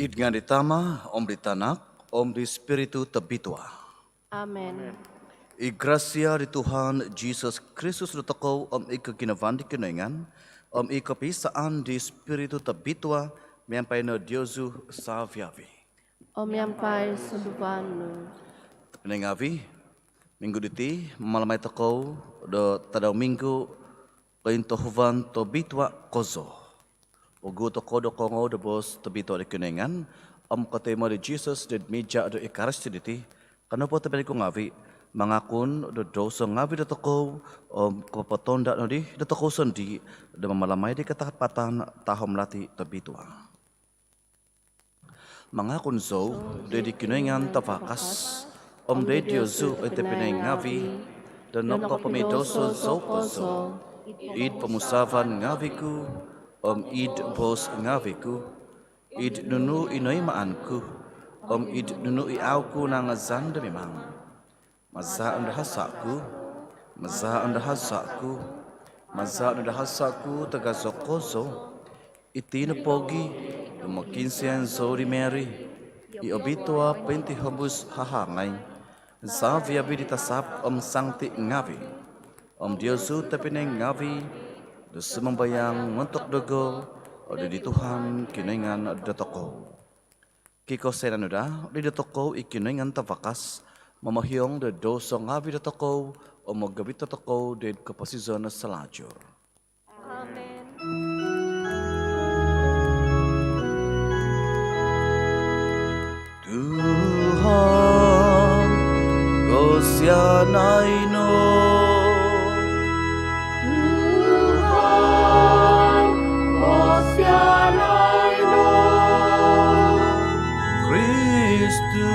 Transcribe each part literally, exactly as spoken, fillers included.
Id ngaan di Tama, om di Tanak, om di Spiritu Tobitua. Amen. I grasia di Tuhan Jisus Kristus dotokou, om i koginavaan di Kinoingan, om i kopiisaan di Spiritu Tobitua, miampai no diozu savi-avi. Om miampai sunduvan nu. Tobpinai ngavi, minggu diti mamalamai tokou do tadau minggu Kointohuvan Tobitua kozo. Poguhu tokou do koongou do boos tobitua do Kinoingan om kotoimo di Jisus id mija do Ekaristi diti, ka nopo tobpinai ku ngavi, mangakun do douso ngavi dotokou om kopotonda nodi dotokou sondii do mamalamai di katapatan tahom lati tobitua. Mangakun zou doid di Kinoingan Tavakas, om doid diozu oi tobpinai ngavi, do nokopomidouso zou kozo, id pomusaavan ngavi ku, om id boos ngavi ku, id nunu i noimaan ku, om id nunu i au ku nangazan do mimang. Maza no do hasa ku, maza no do hasa ku, maza no do hasa ku tagazo kozo. Iti no pogi do mokiinsian zou di Mary i obitua pointihombus hahangai, savi-avi di tasap om sangti ngavi, om diozu tobpinai ngavi, do sumambayang montok dogo doid di Tuhan Kinoingan dotokou. Kikosianan no daa dotokou i Kinoingan Tavakas, momohiong do douso ngavi dotokou, om mogovit dotokou doid koposizon salajur. Amen. Tuhan, kosianai no. Tuhan, kosianai no. Kristus,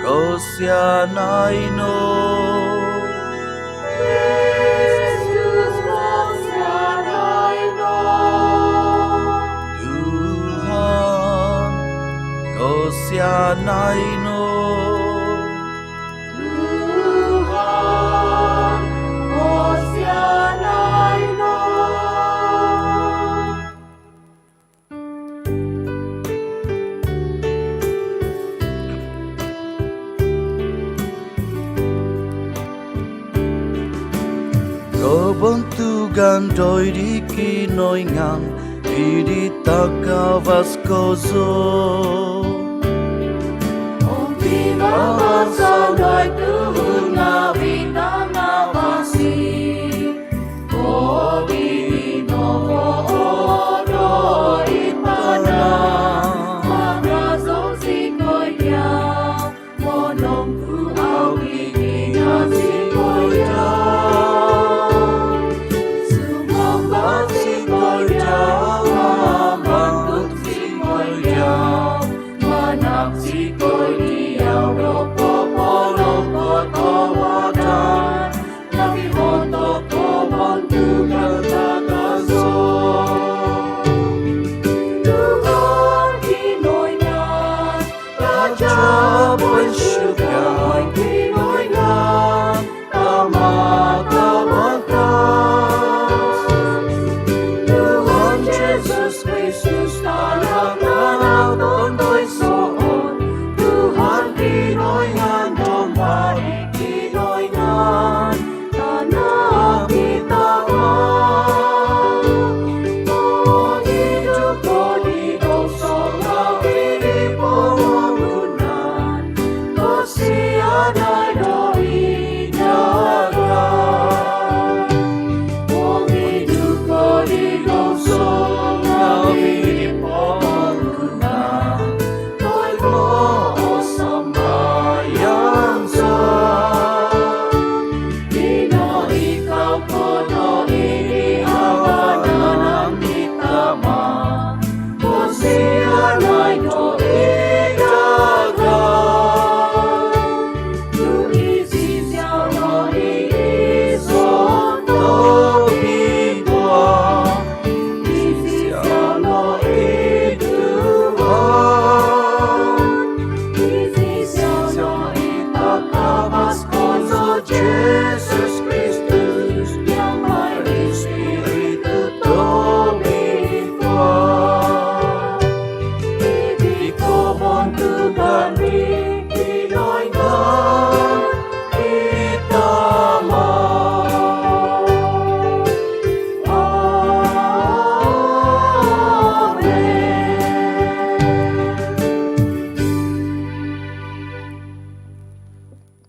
kosianai no. Kristus, kosianai no. Tuhan, kosianai no. Tuhan, kosianai no. Kobontugan doid di Kinoingan id di takavas kozo. Om pibabasan doid tuhun ngavi tangavasi. Obi no odo i tana magazon zikoi dia. Monongkuvau i ginavo zikoi dia. Sumamba zikoi dia, mambantug zikoi dia. Manahak zikoi dia do popolongkot o wada.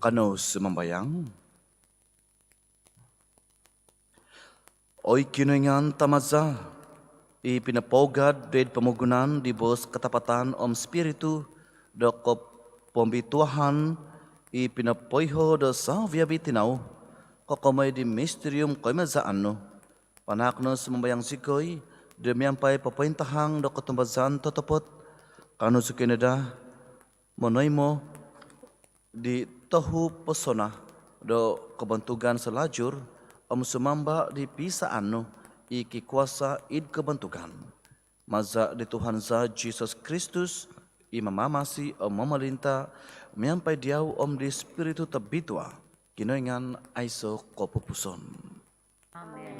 Kanou sumambayang. Oi Kinoingan Tama za, i pinopougad doid pomogunan di boos katapatan om Spiritu do kopombituahan i pinopoiho do savi-avi tinau, kokomoi di mistirium koimazaan nu, panaak no sumambayang zikoi do miampai popointahang do kotumbazaan totopot, kaanu zikoi no daa monoimo di tohu posona do kobontugan salajur om sumamba di pisaan nu i kikuasa id kobontugan. Maza di Tuhan za Jesus Kristus, i mamamasi om momolinta miampai diau om di Spiritu Tobitua, Kinoingan aiso kopupuson. Amen.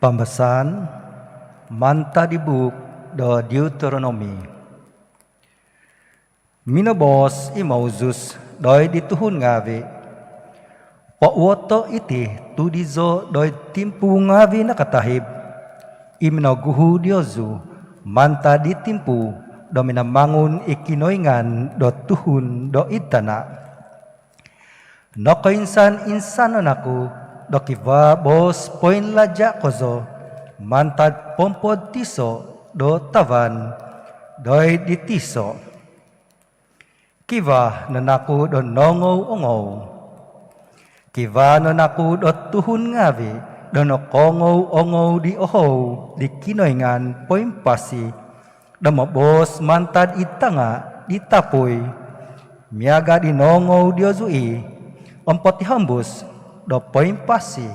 Pambasaan mantad di buuk do Deuteronomi. Minoboos i Moses doid di tuhun ngaavi', pouhoto' iti tudizo doid timpu ngaavi' nakatahib, i minoguhu diozu mantad di timpu do minamangun i Kinoingan do tuhun do id tana'. Nokoinsan-insanon oku do kivaa boos poinlaja' kozo mantad pompod tiso' do tavan doid di tiso'. Kivaa no naku do nongou-ongou. Kivaa no naku do tuhun ngaavi' do nokoongou-ongou di ohou di Kinoingan poimpasi do moboos mantad id tanga' di tapui, miaga' di noongou diozu i', om potihombus do poimpasi.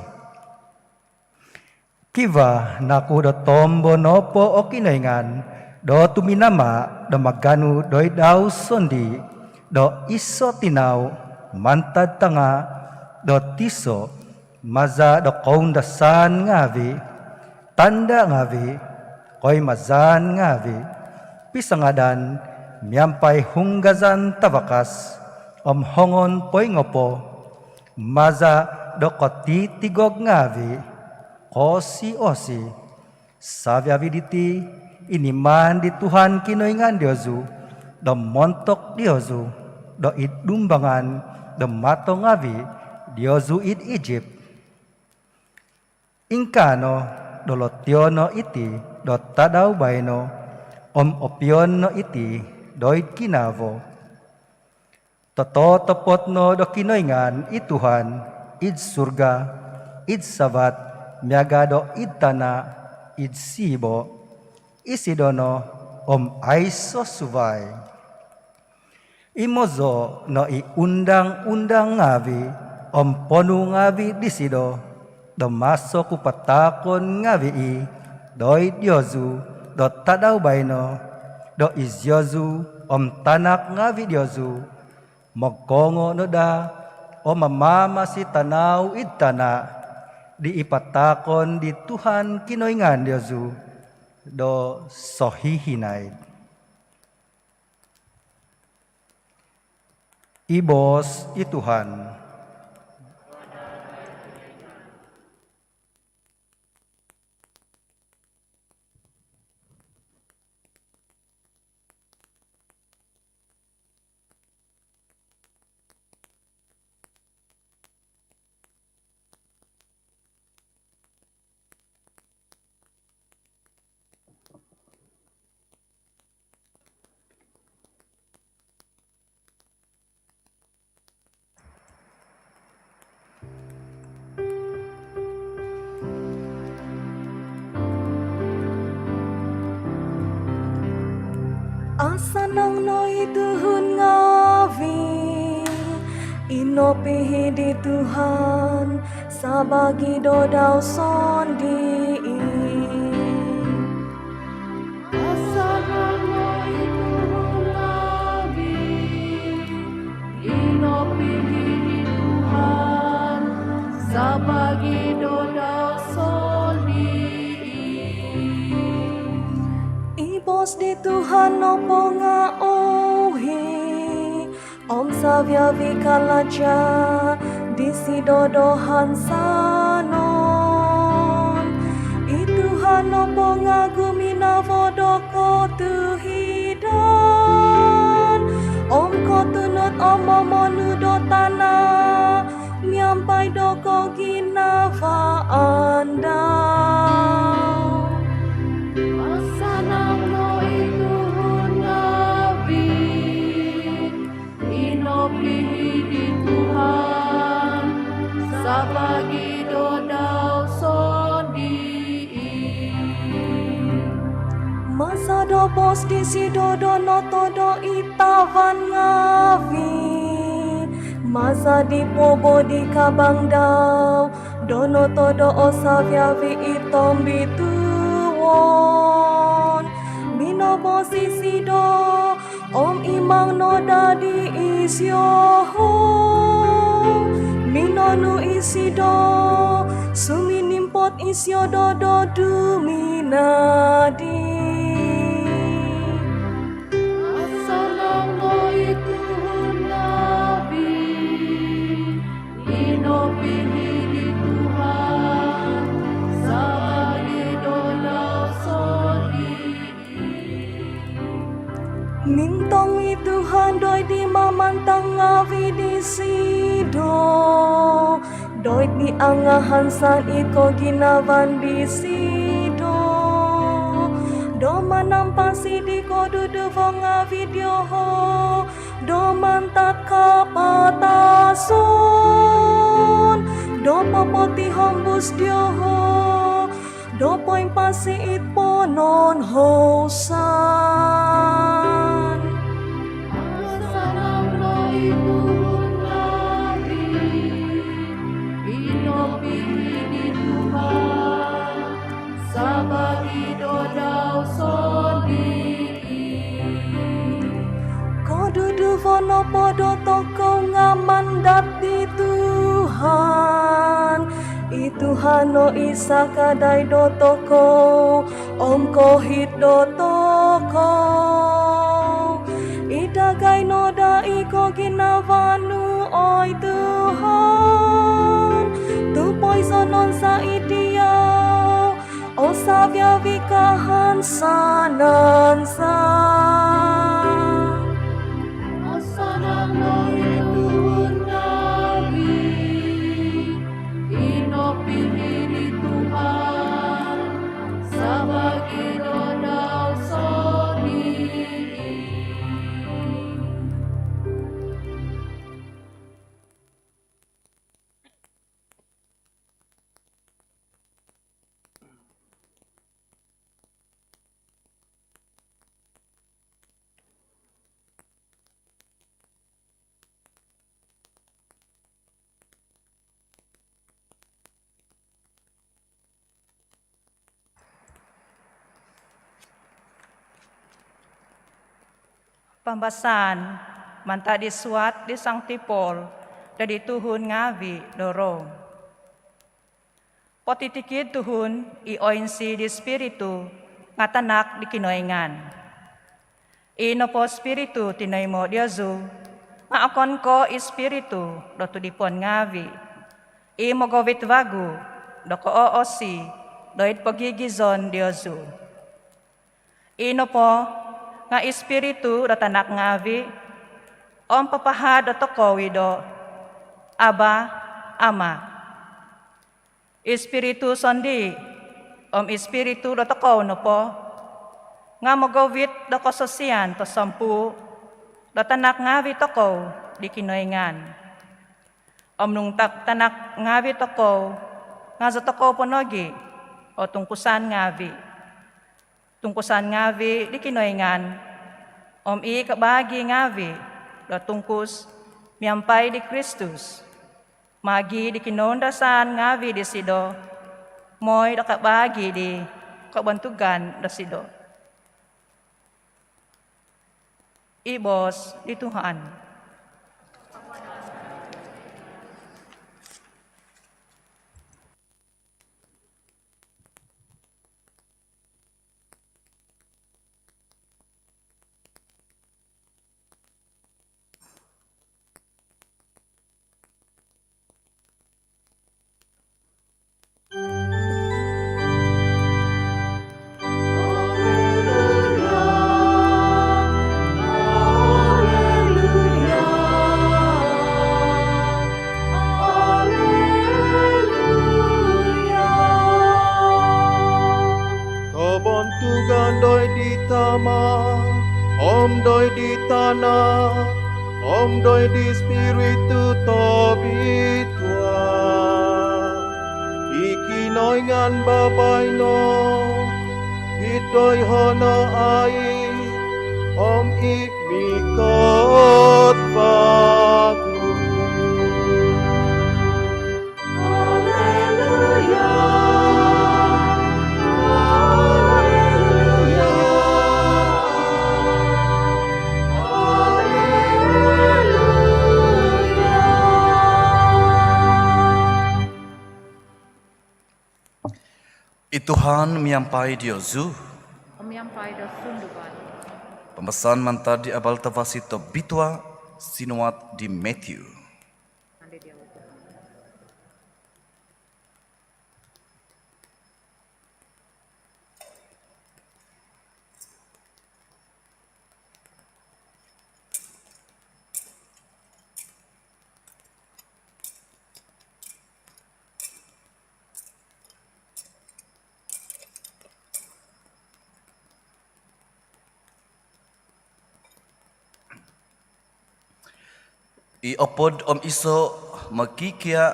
Kivaa naku do tombo nopo o kinoingan do tuminama' do maganu doid dau sondii' do iso' tinau mantad tanga' do tiso', maza' do koundasaan ngaavi', tanda' ngaavi', koimazaan ngaavi', pisangadan miampai hunggazan tavakas om hongon poingopo, maza' do kotitigog ngaavi' koosi-osi. Savi-avi' diti i niman di Tuhan Kinoingan diozu do montok diozu do id dumbangan do mato ngaavi' diozu id Ijip. Ingkaa no do lotion no iti do tadau baino om opion no iti doid ginavo. Tototopot no do Kinoingan i Tuhan id surga, id savat, miaga' do id tana', id siibo', isido no om aiso' suvai. Imozo' no i undang-undang ngaavi' om ponuu ngaavi' disido do maso ku pataakon ngaavi' i' doid diozu do tadau baino, do iziozu om tanak ngaavi' diozu mogkoongo' no daa om mamamasi tanau id tana' di i pataakon di Tuhan Kinoingan diozu do sohihinaid. I boos i Tuhan. Asanang no i tuhun ngaavi' i nopihi' di Tuhan sabaagi' do dau sondii'. Asanang no i tuhun ngaavi' sabaagi do dau sondii. I boos di Tuhan nopo nga ouhi, om saviavi kalaja disido do hansanon. I Tuhan nopo nga guminavo do kotuhidan om kotunud om momonu do tana miampai do koginavaan dau. Asanang no i tuhun ngaavi i nopihi di Tuhan sabaagi do dau sondii. Maza do boos disido do notodo i tavan ngaavi, maza di pobo di kabang dau do notodo o saviavi i tombituon, minoboos isido om imang no daa di isioho. Minonuu isido, suminimpot isiodo do duminadi. Asanang no i tuhun ngaavi i nopihi di Tuhan sabaagi do dau sondii. Mintong i Tuhan doid di mamantang ngaavi disido, doid di angahansan i koginavaan disido, do manampasi di koduduvo ngaavi dioho do mantad kapatazon, do popotihombus dioho do poimpasi id pononhousan. Asanang no i tuhun ngaavi i nopihi di Tuhan sabaagi do dau sondii. Koduduvo nopo dotokou nga mandad di Tuhan. I Tuhan no i sakadai dotokou om koohit dotokou. Idagai no daa i koginavaan nu, oi Tuhan, tu poizonon za id diau o saviavi kahansanan za. Asanang no i tuhun ngaavi i nopihi di Tuhan sabaagi do dau sondii. Pambasaan mantad di suat di Sangti Paul doid di tuhun ngaavi do Rom. Potitikid tuhun i oinsi di Spiritu nga tanak di Kinoingan. I nopo Spiritu tinoimo diozu nga okon ko i spiritu do tudipon ngaavi i mogovit vagu do kooosi doid pogigizon diozu. I nopo nga i Spiritu do tanak ngaavi om papahad dotokou i do, "Abba, Ama." I Spiritu sondii om i spiritu dotokou nopo nga mogovit do kososian tosompuu do tanak ngaavi tokou di Kinoingan. Om nung ta- tanak ngaavi tokou nga zi tokou po nogi o tungkusan ngaavi. Tungkusan ngaavi di Kinoingan om i kabaagi ngaavi do tungkus miampai di Kristus, maagi di kinoundasaan ngaavi disido, moi do kabaagi di kobontugan dosido. I boos di Tuhan. Doid di tana' om doid di Spiritu Tobitua, i Kinoingan babaino, i doiho' no ai om i mikot vagu. Alleluia, alleluia, alleluia. I Tuhan miampai diozu. Om miampai do sunduan. Pambasaan mantad di Abal Tavasi Tobitua sinuat di Matthew. I opod om iso' mokikia'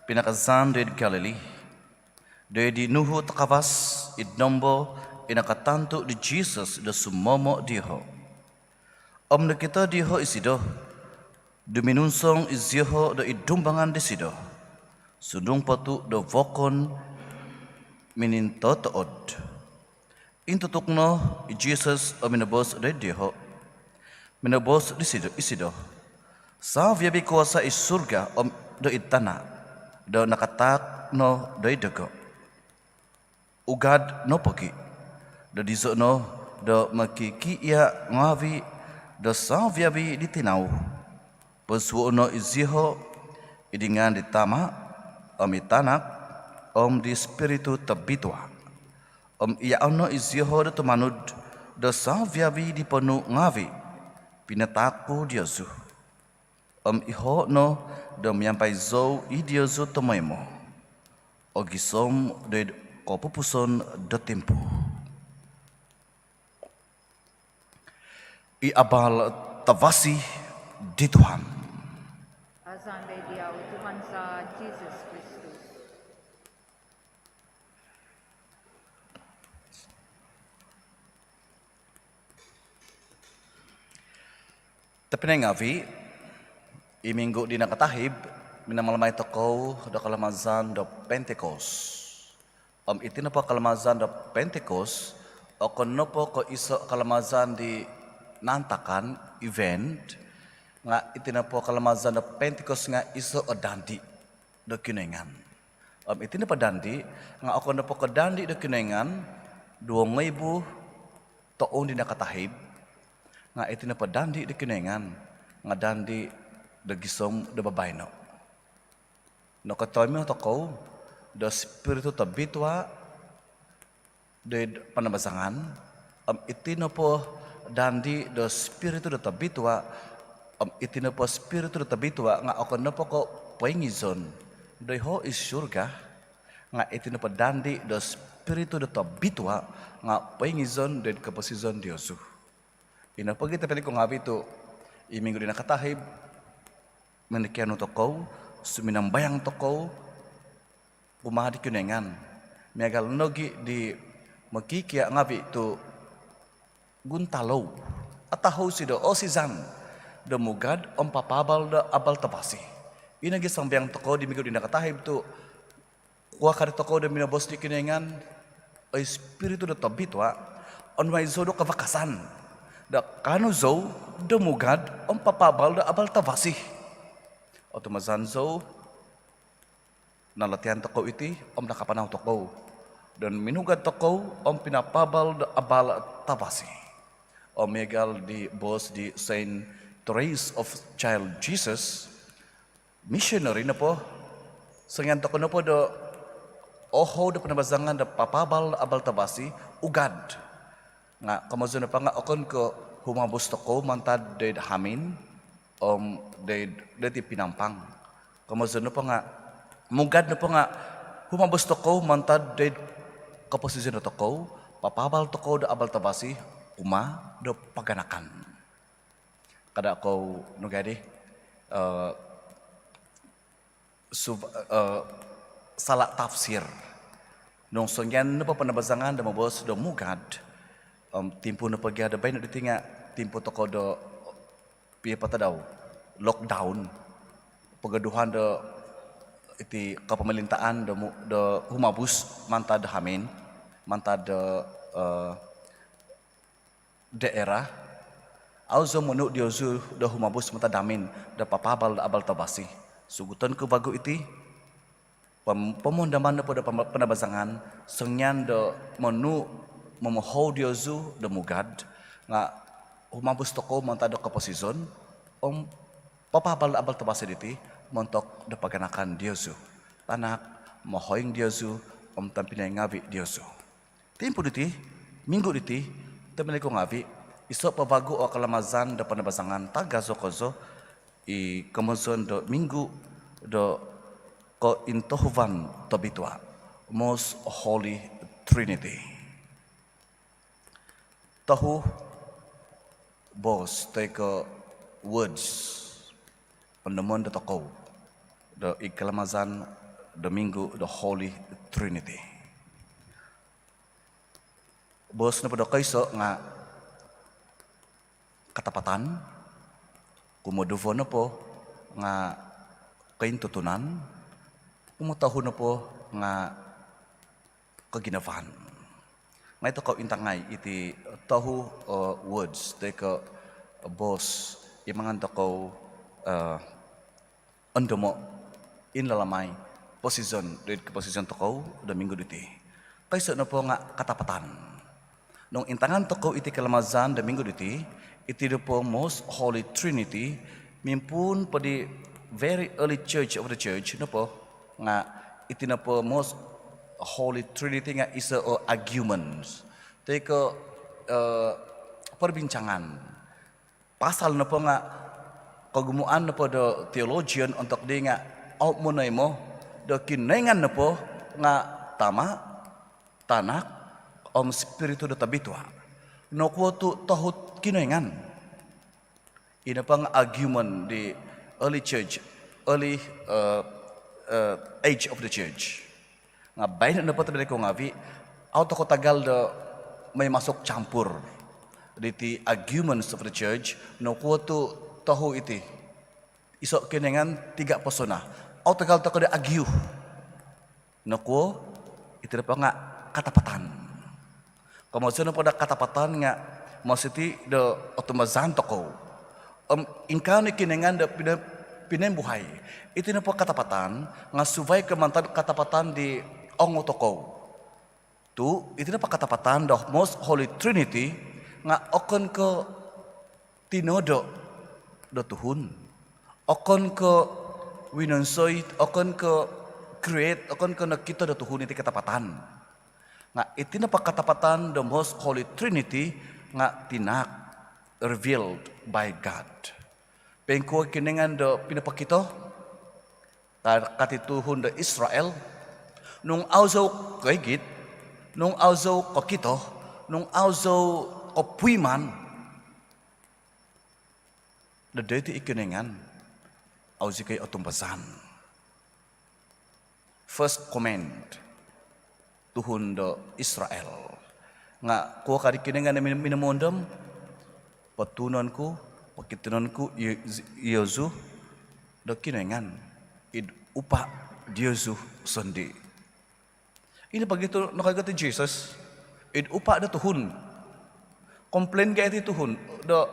pinakazan doid Galili, doid di nuhu takavas id nombo i nakatantu' di Jisus do sumomo' dioho'. Om nokito dioho' isido, duminunsong izioho' do id dumbangan disido, sundung po tu' do vokon minintotood. Intutuk no i Jisus om minoboos doid dioho'. Minoboos disido, isido, "Savi-avi' kuasa' id surga om doid tana' do nakataak no doid dogo'. Ugad no pogi' do dizo' no do mokikiia' ngavi' do savi-avi' di tinau. Posuo' no izioho' id ngaan di Tama', om i Tanak, om di Spiritu Tobitua. Om iao' no izioho' do tumanud do savi-avi' di ponuu' ngavi' pinataak ku diozu. Om iho' no do miampai zou id diozu tomoimo, o gisom doid kopupuson do timpu." I Abal Tavasi di Tuhan. Azan doid diau, Tuhan za Jisus Kristus. Tobpinai ngavi', i minggu di nakatahib, minamalamai tokou do kalamazan do Pentekos. Om iti nopo kalamazan do Pentekos, okon nopo ko' iso' kalamazan di naantakan, event, nga' iti nopo kalamazan do Pentekos nga' iso' o dandi do Kinoingan. Om iti nopo dandi nga' okon nopo ko' dandi do Kinoingan duvo ngoibu toun di nakatahib, nga' iti nopo dandi do Kinoingan nga' dandi do gisom do babaino. Nokotoimo tokou do Spiritu Tobitua doid panambazangan, om iti nopo dandi do Spiritu do Tobitua, om iti nopo Spiritu do Tobitua nga' okon nopo ko' poingizon doiho' id surga, nga' iti nopo dandi do Spiritu do Tobitua nga' poingizon doid koposizon diozu. Ino pogi' tobpinai ku ngavi' tu' i minggu di nakatahib, minokianu tokou, suminambayang tokou kumaa di Kinoingan. Miagal nogi' di mokikia' ngavi' tu' guntalou, atahou isido, osizan do mugad om papaabal do Abal Tavasi. Ino nogi' sambayang tokou di minggu di nakatahib tu' kuo ka dotokou do minoboos di Kinoingan, "Oi Spiritu do Tobitua, onuai zou do kavakasan do kaanu zou do mugad om papaabal do Abal Tavasi." Otumazan zou, nalatian tokou iti om nakapanau tokou do minugad tokou om pinapaabal do Abal Tavasi. Om miagal di boos di Saint Therese of Child Jesus, missionary nopo, songian tokou nopo do ohou do panambazangan do papaabal do Abal Tavasi, ugad. Nga' komozon nopo nga' okon ko' humabus tokou mantad doid hamin om doid, doid Pinampang. Komozon nopo nga', mugad nopo nga' humabus tokou mantad doid koposizon dotokou, papaabal tokou do Abal Tavasi, kumaa do paganakan. Kada kou nogi di, eh, sub-, eh, salah tafsir. Nung songian nopo panabazangan do moboos do mugad, om timpu nopo gia do baino diti nga timpu tokou do pia patadau lockdown, pogoduhan do iti kopomolintaan do mu-, do humabus mantad hamin, mantad do, eh, daerah, au zou monuu diozu do humabus mantad hamin do papaabal do abal tavasi. Suguton ku vagu iti, pom-, pomondomon nopo do pama-, panabazangan, songian do monuu, momohou diozu do mugad, nga humabus tokou mantad do koposizon, om papaabal do abal tavasi diti montok do paganakan diozu, tanak, mohoing diozu, om tompinai ngaavi diozu. Timpu diti, minggu diti, tompinai ku ngaavi, iso po vagu o kalamazan do panabazangan tagazo kozo i komozon do minggu do Kointohuvan Tobitua, Most Holy Trinity. Tohu boos toi ko words ondomon dotokou do id kalamazan do minggu do Holy Trinity. Boos nopo do koiso nga katapatan, kumoduvo nopo nga kointutunan, kumotohu nopo nga koginavaan. Mai tokou intangai iti tohu, eh, words toi ko boos i mangan tokou, eh, ondomo, inlalamai posizon do id koposizon tokou do minggu diti. Koiso nopo nga katapatan. Nung intangan tokou iti kalamazan do minggu diti, iti nopo Most Holy Trinity, mimpuun po di very early church of the church nopo nga iti nopo Most Holy Trinity nga iso o arguments toi ko, eh, perbincangan. Pasal nopo nga kogumuan nopo do theologian ontok di nga au monoimo do Kinoingan nopo nga Tama, Tanak, om Spiritu do Tobitua. Nokuo tu tohu Kinoingan? Ino po nga argument di early church, early, eh, eh, age of the church. Nga baino nopo tompinai ku ngaavi, au tokou tagal do mooi masuk campur diti arguments of the church, nokuo tu tohu iti. Iso Kinoingan, tiga persona. Au tagal tokou do argue. Nokuo? Iti nopo nga katapatan. Komozon nopo do katapatan nga mositi do otumbazaan tokou. Om ingkaa no i Kinoingan do pina-, pinoimbuhai. Iti nopo katapatan nga suvai ko mantad katapatan di ongotokou. Tu iti nopo katapatan do Most Holy Trinity nga okon ko tinodo do tuhun. Okon ko winonsoi, okon ko create, okon ko nokito do tuhun iti katapatan. Nga iti nopo katapatan do Most Holy Trinity nga tinaak, revealed by God. Poingkuo Kinoingan do pinopokito ka-, kati tuhun do Israel, nung au zou koigit, nung au zou kokito, nung au zou kopuiman, do doiti i Kinoingan, au zikoi otumbazaan. First command, tuhun do Israel. Nga kuo ka di Kinoingan do min-, minomuondom, potuunon ku, pokituunon ku i-, iozu do Kinoingan id upa diozu sondii. Ino pogi tu nokoikot i Jesus id upa do tuhun. Komplain gia iti tuhun do,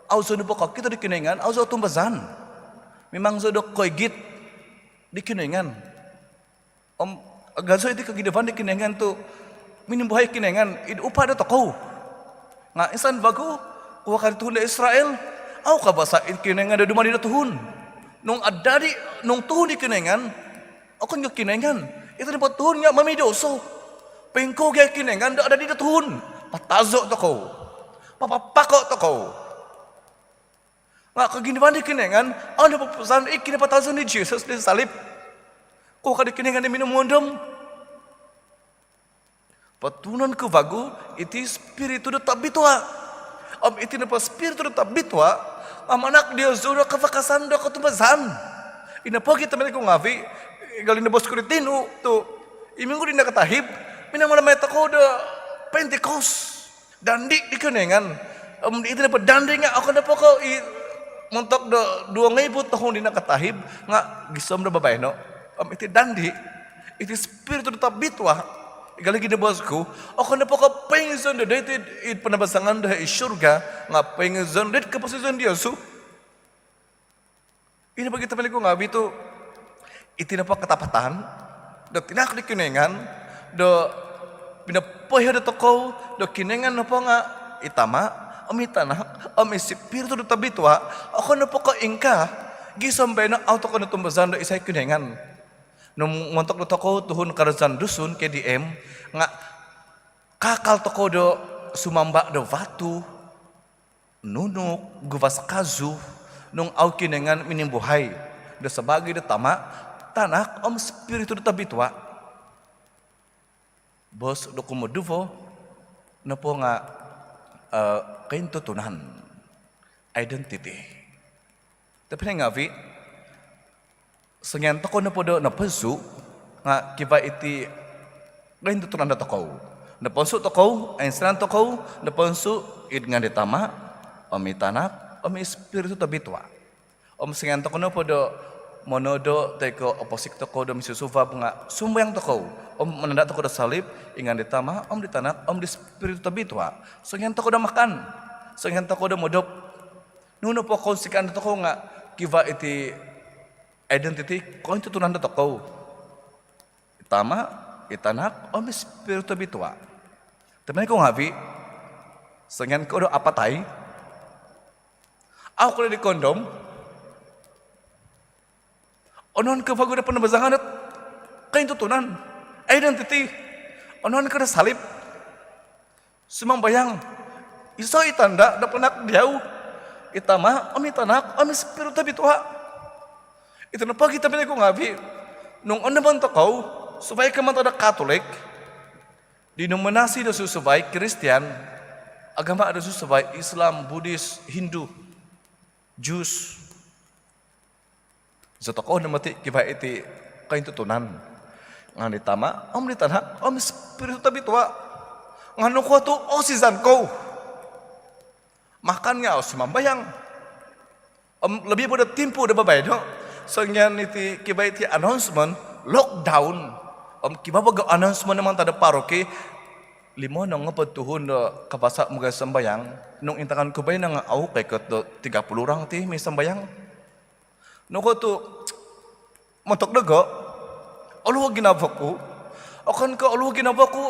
au zou nopo kokito di Kinoingan, au zou otumbazaan. Mimang zou do koigit di Kinoingan. Om agazo iti koginavaan di Kinoingan tu minimbuhai Kinoingan id upa dotokou. Nga insan vagu, kuo ka di tuhun do Israel, au kabasa i Kinoingan do dumadi do tuhun. Nung adadi, nung tuhun i Kinoingan, okon ko Kinoingan. Iti nopo tuhun nga momidouso. Poingkuo gia i Kinoingan do adadi do tuhun? Patazo tokou. Papapako tokou. Nga koginavaan di Kinoingan, au nopo papasan i kinapatazon di Jesus di salib. Kuo ka di Kinoingan do minomuondom. Potuunon ku vagu iti Spiritu do Tobitua. Om iti nopo Spiritu do Tobitua nga manahak diozu do kavakasan do kotumbazaan. Ino pogi tobpinai ku ngaavi', i gali noboos ku di tinu tu i minggu di nakatahib, minamalamai tokou do Pentecost. Dandi di Kinoingan. Om iti nopo dandi nga okon nopo ko' i montok do duo ngoibu toun di nakatahib nga gisom do babaino. Om iti dandi, iti Spiritu do Tobitua, i gali ginoboos ku, okon nopo ko' poingizon do doiti id panabasangan do id surga, nga poingizon do id koposizon diozu. Ino pogi tobpinai ku ngaavi' tu iti nopo katapatan do tinahak di Kinoingan do pinopoiho dotokou do Kinoingan nopo nga i Tama', om i Tanak, om i Spiritu do Tobitua. Okon nopo ko' ingkaa, gisom baino au tokou notumbazaan do isai Kinoingan. Nung montok dotokou tuhun Kadazandusun, K D M, nga kakal tokou do sumamba do vatu, nunuk, guvas kazu, nung au Kinoingan minimbuhai do sabaagi do Tama', Tanak, om Spiritu do Tobitua. Boos do kumoduvo nopo nga, eh, kointutunan, identity. Tobpinai ngaavi', songian tokou nopo do noponsu nga kivaa iti kointutunan dotokou. Noponsu tokou, oinsanan tokou noponsu id ngaan di Tama', om i Tanak, om i Spiritu Tobitua. Om songian tokou nopo do monodo toi ko' oposik tokou do misusuab nga sumambayang tokou om mananda' tokou do salib, id ngaan di Tama', om di Tanak, om di Spiritu Tobitua. Songian tokou do makan, songian tokou do modop, nunu nopo kounsikaan dotokou nga kivaa iti identity, kointutunan dotokou. I Tama', i Tanak, om i Spiritu Tobitua. Tobpinai ku ngaavi', songian kou do apatai, au kou di kondom, onuan kou vagu do panabasangan dot kointutunan, identity. Onuan kou do salib. Sumambayang. Iso i tanda' do panahak diau, i Tama', om i Tanak, om i Spiritu Tobitua. Iti nopo pogi tobpinai ku ngaavi', nung ondomon tokou, suvai ko mantad do Katolik, denominasi do susuvai, Kristian, agama do susuvai, Islam, Buddhist, Hindu, Jews. Izotokou no moti kivaa iti kointutunan. Ngaan di Tama', om di Tanak, om Spiritu Tobitua. Nga nokuo tu osizan kou? Makan nga au sumambayang. Om lobi po do timpu do babaino, songian iti kivaa iti announcement, lockdown. Om kivaa vagu announcement mantad do paroki, limo no ngopod tuhun do kapasa' mugad sambayang. Nung intangan ku baino nga au koikot do tiga puluh orang ti misambayang. Nokuo tu montok dogo, ohuo ginavo ku, okon ko' ohuo ginavo ku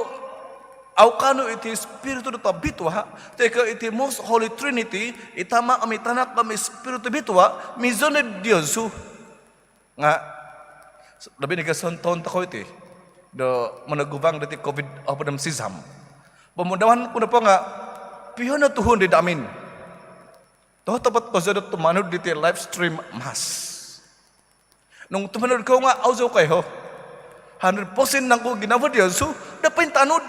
au kaanu iti Spiritu do Tobitua, toi ko' iti Most Holy Trinity, i Tama', om i Tanak, om i Spiritu Tobitua, mizon id diozu. Nga lobi nogi sontoun tokou iti do monoguvang diti COVID opod om sizam. Pomudahan ku nopo nga pio no tuhun di hamin totopot kozo do tumanud diti live stream mass. Nung tumanud kou nga au zou koiho hundred percent nangku ginavo diozu do pointanud.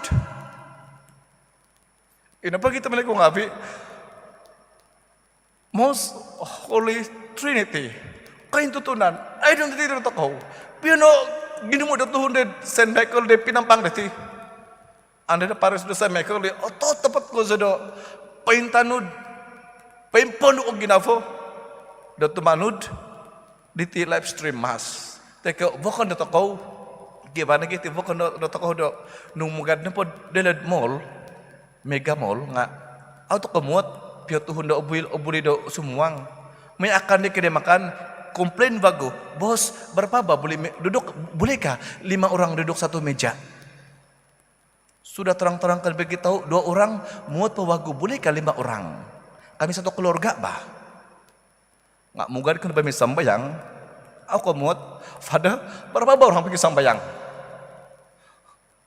Ino pogi tobpinai ku ngaavi', Most Holy Trinity, kointutunan, identity dotokou. Pio no ginumu do tuhun di Saint Michael di Penampang diti. Ando do paris do Saint Michael di ototopot kozo do pointanud, poimpondu o ginavo do tumanud diti live stream mass. Toi ko' vokon dotokou, kivaa nogi iti vokon do, dotokou do nung mugad nopo doiho'd mall, Mega Mall, nga au tokou muot, pio tuhun do obuli, obuli do sumuang. Moi akan di kedai makan, komplain vagu, "Bos, berapa bah boleh me-, duduk, bolehkah lima orang duduk satu meja?" Sudah terang-terang kami beritahu, dua orang, muot po vagu, bolehkah lima orang? Kami satu keluarga bah. Nga mugad kou nopo misambayang, au kou muot, "Father, berapa bah orang pergi sambayang?"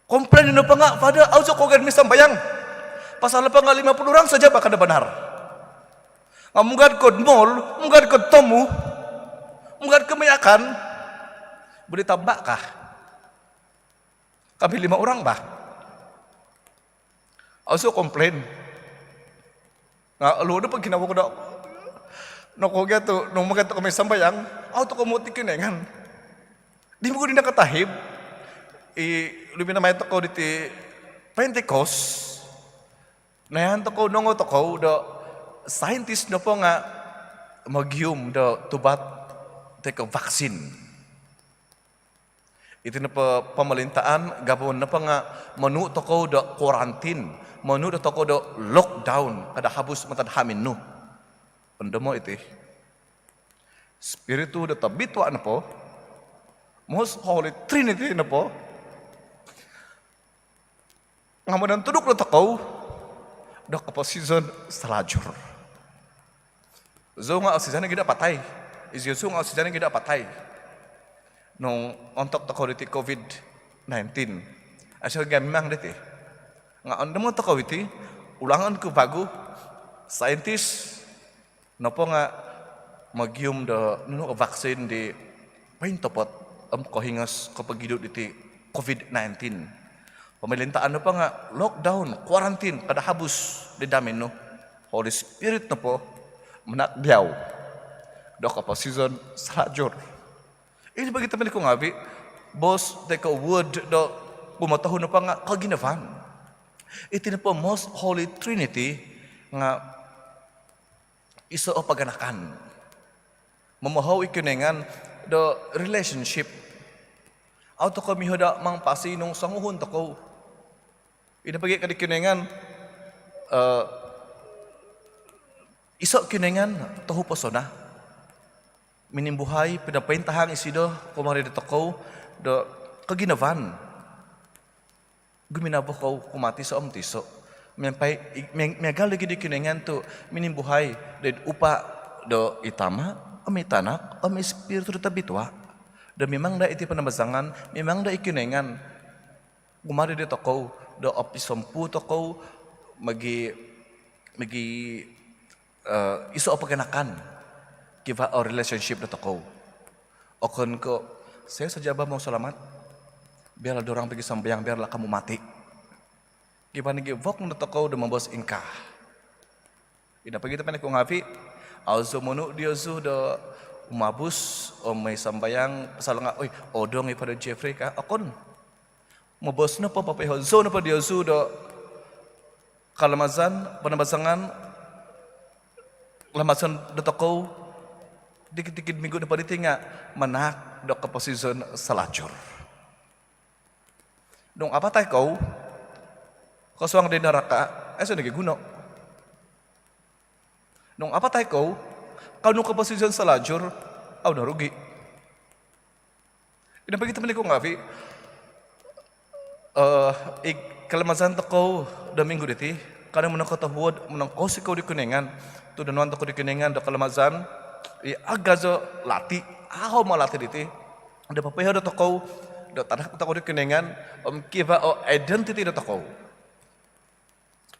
Komplain nopo nga, "Father, au zou kougad misambayang. Pasal nopo nga lima puluh orang saja bah kada benar." Nga mugad kou'd mall, mugad kou'd tomu, mugad kou moi akan, "Boleh tambahkah? Kami lima orang bah." Au zou komplain. Nga' oluo' nopo ginavo ku do nokogia tu' nung makai tokou moi sambayang, au tokou moti Kinoingan. Di minggu di nakatahib, i luminamai tokou diti Pentecost, nayaan tokou, nongou tokou do saintis nopo nga' mogium do tubat toi ko vaksin. Iti nopo pomolintaan, government nopo nga' monuu' tokou do kuarantin, monuu' do tokou do lockdown, kada' habus mantad hamin nu. Ondomo' iti. Spiritu do Tobitua' nopo, Most Holy Trinity nopo, nga' monontuduk do tokou do koposizon salajur. Zou nga' osizan nogi do apatai. Iziozu nga' osizan nogi do apatai nung ontok tokou diti covid nineteen. Aiso gia mimang diti. Nga' ondomo' tokou iti, ulangon ku vagu, saintis nopo nga' mogium do nunu o vaksin di pointopot om kohingos kopogidu' diti covid nineteen. Pomolintaan nopo nga' lockdown, kuarantin, kada' habus di hamin nu. Holy Spirit nopo manahak diau do koposizon salajur. Ino pogi tobpinai ku ngavi', boos toi ko word do kumotohu nopo nga' koginavaan. Iti nopo Most Holy Trinity nga' iso' o paganakan. Momohou i Kinoingan do relationship. Au tokou miho do mangpasi nung songuhun tokou. Ino pogi ka di Kinoingan, eh, iso' Kinoingan tohu posona. Minimbuhai, pinopointahang isido kumaa di tokou do koginavaan. Guminavo kou kumaa tiso' om tiso'. Miampai, mi-, miagal nogi di Kinoingan tu' minimbuhai doid upa' do i Tama', om i Tanak, om i Spiritu do Tobitua'. Do mimang daa iti panambazangan, mimang daa i Kinoingan kumaa di tokou, do opisompu tokou, mogi, mogi eh, iso' o paganakan kivaa o relationship do tokou. Okon ko', "Saya saja bah mau selamat, biarlah dorang pergi sambayang, biarlah kamu mati." Kivaa nogi vokon do tokou do moboos ingkaa. Ino pogi tobpinai ku ngavi', au zou monuu' diozu do umabus om moi sambayang pasal nga', "Oi, odong i Father Jeffrey," ka. Okon. Moboos nopo, popoiho zou nopo diozu do kalamazan, panambazangan, kalamazan do tokou tikid-tikid minggu nopo diti nga' manahak do koposizon salajur. Nung apatai kou, kosuang di naraka, aiso' nogi guno. Nung apatai kou, kaanu koposizon salajur, au no rugi. Ino pogi tobpinai ku ngavi', eh, i kalamazan tokou do minggu diti, kanou monongkotohuod, monongkounsikou di Kinoingan tu' nonuan tokou di Kinoingan do kalamazan i agazo lati, ahom o lati diti, do popoiho do tokou do tanak tokou di Kinoingan, om kivaa o identiti do tokou.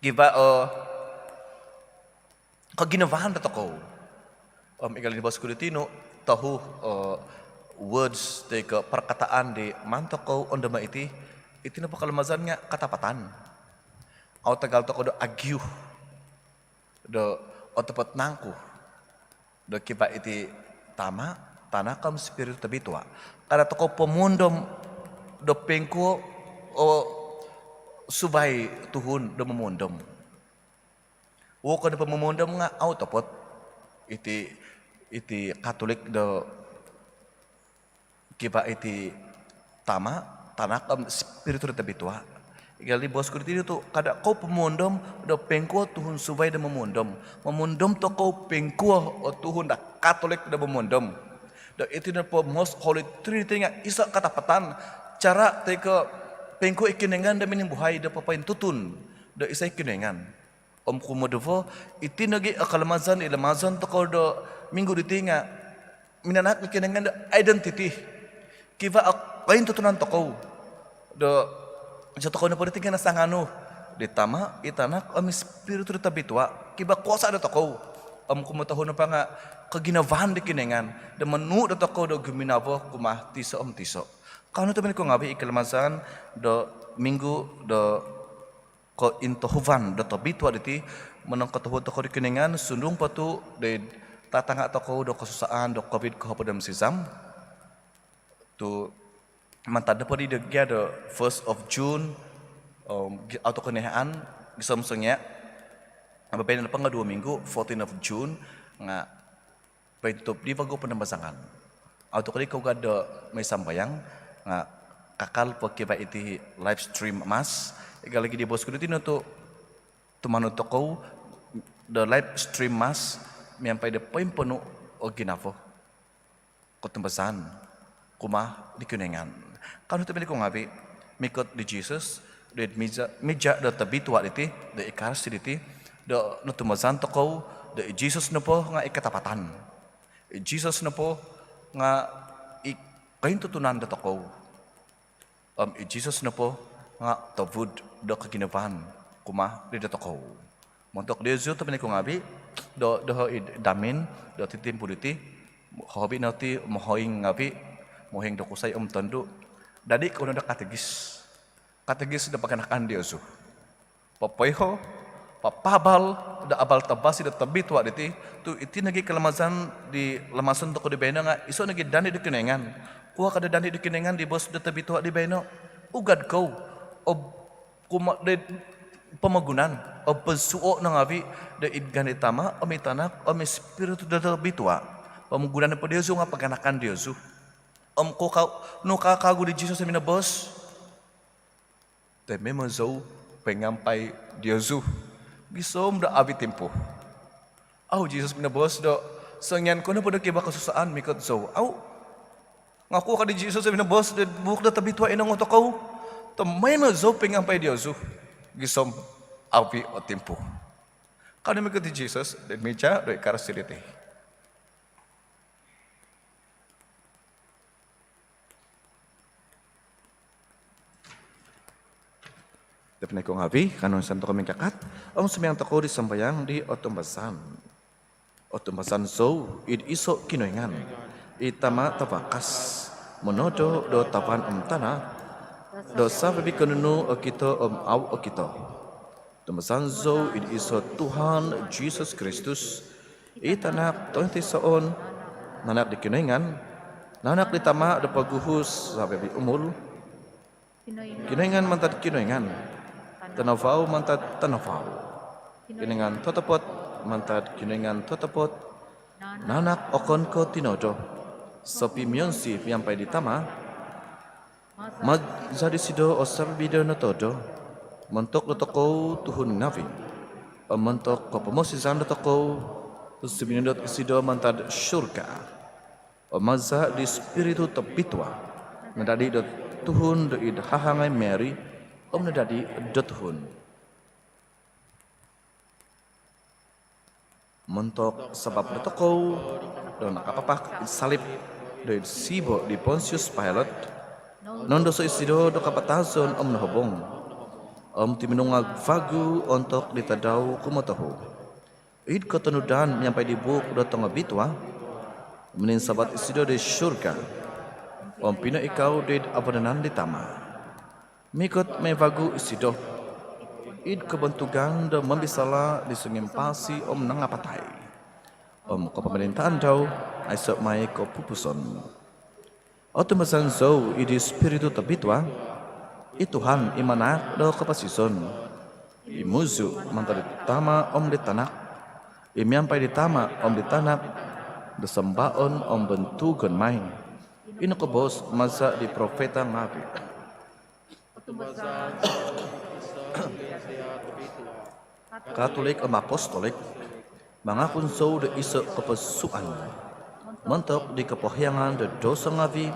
Kivaa o koginavaan do tokou. Om miagal di boos ku di tinu, tohu o words toi ko' perkataan di maan tokou ondomo' iti, iti nopo kalamazan nga' katapatan. Au tagal tokou do agiu do otopot nangku do kivaa iti Tama', Tanak om Spiritu Tobitua'. Kada' tokou pomuondom do poingkuo o suvai tuhun do momuondom. Vokon nopo momuondom nga' au otopot. Iti, iti Katolik do kivaa iti Tama', Tanak om Spiritu do Tobitua'. Miagal di boos ku di tinu tu', kada' kou pomuondom do poingkuo tuhun suvai do momuondom. Momuondom tokou poingkuo o tuhun do Katolik do momuondom. Do iti nopo Most Holy Trinity nga' iso' katapatan, cara toi ko' poingkuo i Kinoingan do minimbuhai do popointutun do isai Kinoingan. Om kumoduvo, iti nogi o kalamazan i lamazan tokou do minggu diti nga' minanahak i Kinoingan do identiti. Kivaa o kointutunan tokou do iso tokou nopo diti nga' nasanganu di Tama', i Tanak om i Spiritu do Tobitua'. Kivaa kuasa do tokou. Om kumotohu nopo nga' koginavaan di Kinoingan do monuu' do tokou do guminavo kumaa tiso' om tiso'. Kanou tobpinai ku ngavi', i kalamazan do minggu do kointohuvan do tobitua diti, monongkotohuod tokou di Kinoingan sundung po tu doid tatanga tokou do kosusaan do covid kohopod om sizam. Tu mantad nopo di do gia do first of June, om gi-, au tokou noihaan, gisom songia, babaino nopo nga duo minggu, fourteen of June, nga pointutup di vagu ponombazangan. Au tokou di kougad do moi sambayang, nga kakal po kivaa iti live stream mass. Miaga lagi di boos ku diti no tu tumanud tokou do live stream mass miampai do poimponu o ginavo kotumbazaan kumaa di Kinoingan. Kanou tobpinai ku ngaavi, mikot di Jesus doid mija, mija do tobitua diti, do Ekaristi diti, do notumbazaan tokou do i Jesus nopo nga i katapatan. I Jesus nopo nga i kointutunan dotokou. Om i Jesus nopo nga tobud do koginavaan kumaa di dotokou. Montok diozu tobpinai ku ngaavi, do, doho id hamin do titimpu diti, hobi no ti mohoing ngaavi, mohoing do kusai om tondu. Dadi kou no do katekis. Katekis do paganakan diozu. Popoiho, papaabal do abal tavasi do tobitua diti, tu iti nogi kalamazan di lamazon tokou di baino nga iso nogi dandi do Kinoingan. Kuo ka do dandi do Kinoingan di boos do tobitua di baino? Ugad kou o kumaa doid pomogunan, o posuo no ngaavi doid ngaan di Tama, om i Tanak, om i Spiritu do tobitua. Pomogunan nopo diozu nga paganakan diozu. Om kuo ka, nunu ka kawagu di Jesus minoboos? Tomoimo zou poingampai diozu gisom do au i timpu. Au Jesus minoboos do songian kou nopo do kivaa kosusaan mikot zou. Au. Nga kuo ka di Jesus minoboos do buuk do tobitua inongou tokou? Tomoimo zou poingampai diozu gisom au i o timpu. Kanou mikot di Jesus doid mija do Ekaristi diti. Tobpinai ku ngaavi, kanou insan tokou mingkakat om sumambayang tokou di sambayang di otumbazaan. Otumbazaan zou id iso Kinoingan, i Tama tavakas, monodo do tavan om tana, do savi-avi ko nunu okito om au okito. Otumbazaan zou id iso Tuhan Jesus Kristus, i Tanak tointoisoon, nanak di Kinoingan, nanak di Tama do poguhu savi-avi umul. Kinoingan mantad Kinoingan, tanavau mantad tanavau, Kinoingan totopot mantad Kinoingan totopot, nanak okon ko tinodo, sopimionsi miampai di Tama. Maza disido o savi-avi do notodo. Montok dotokou tuhun ngaavi om montok kopomosizan dotokou, suminondot isido mantad surga. Om maza di Spiritu Tobitua, nadadi do tuhun doid hahangai Mary, om nadadi do tuhun. Montok sabap dotokou do nakapapak id salip doid siibo di Pontius Pilate, nondoso isido do kapatazon om nohobong, om tuminungag vagu ontok di tadau kumotohu. Id kotonudan miampai di buuk do tongobitua, mininsavat isido di surga, om pinoikau doid vanan di Tama. Mikot mai vagu isido id kobontugan do mombisala di songimpasi om nangapatai, om kopomolintaan dau aiso mai kopupuson. Otumbazaan zou id Spiritu Tobitua, i Tuhan i manahak do koposizon, i muzu mantad di Tama om di Tanak, i miampai di Tama om di Tanak do sambaon om bontugon mai, i nokoboos maza di profeta ngaavi. Katulik om apostolik. Mangakun zou do iso koposuan montok di kopohiangan do doso ngaavi,